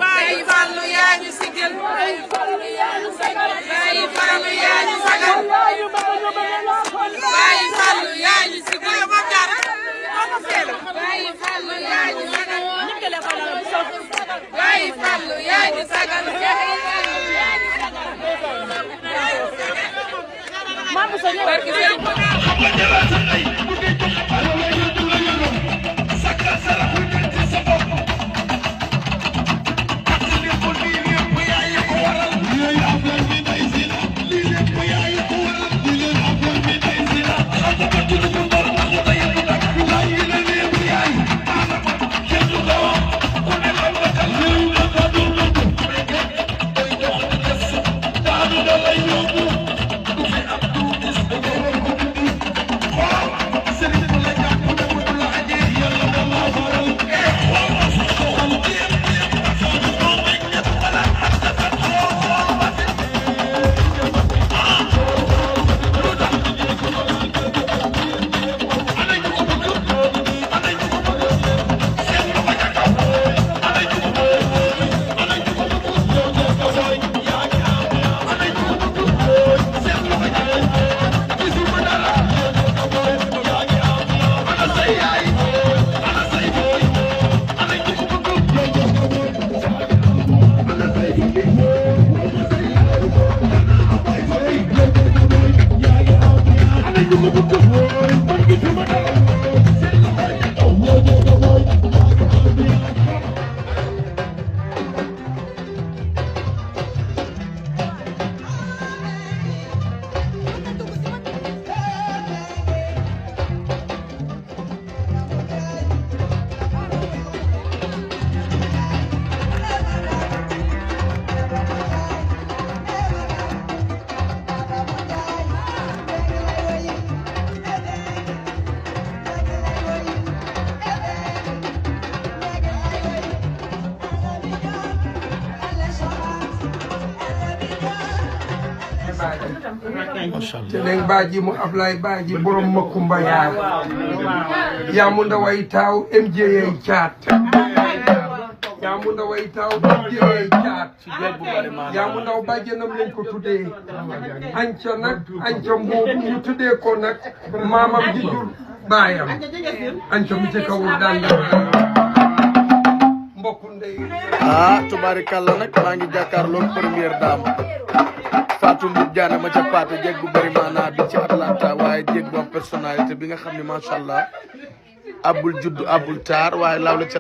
Baye Fallou yaa ñu sigil Baye Fallou yaa ñu sagal Baye Fallou yaa ñu sagal Baye Fallou yaa ñu sigil Baye Fallou yaa ñu sagal Baye Fallou yaa ñu sagal Teneng Badji mu Ablaye Badji borom Makumba yaa mu ndaway taaw MJ yey caat yaa mu ndaway taaw MJ yey caat yaa mu ndaw bàjjenam lañ ko tuddee anca nag anca mboobu ñu tuddee ko nag maamam ji jur baayam anca mi ci kaw daan mbokku ndey tubaarikàlla nag maa ngi jàkkaarloo première dame Fatou Mboup Diané ma ca paate jéeg bu bëri maanaa bi ci Atlanta waaye jéeg bu am personnalité bi nga xam ne macha allah abul juddu abul taar waaye laaw la ca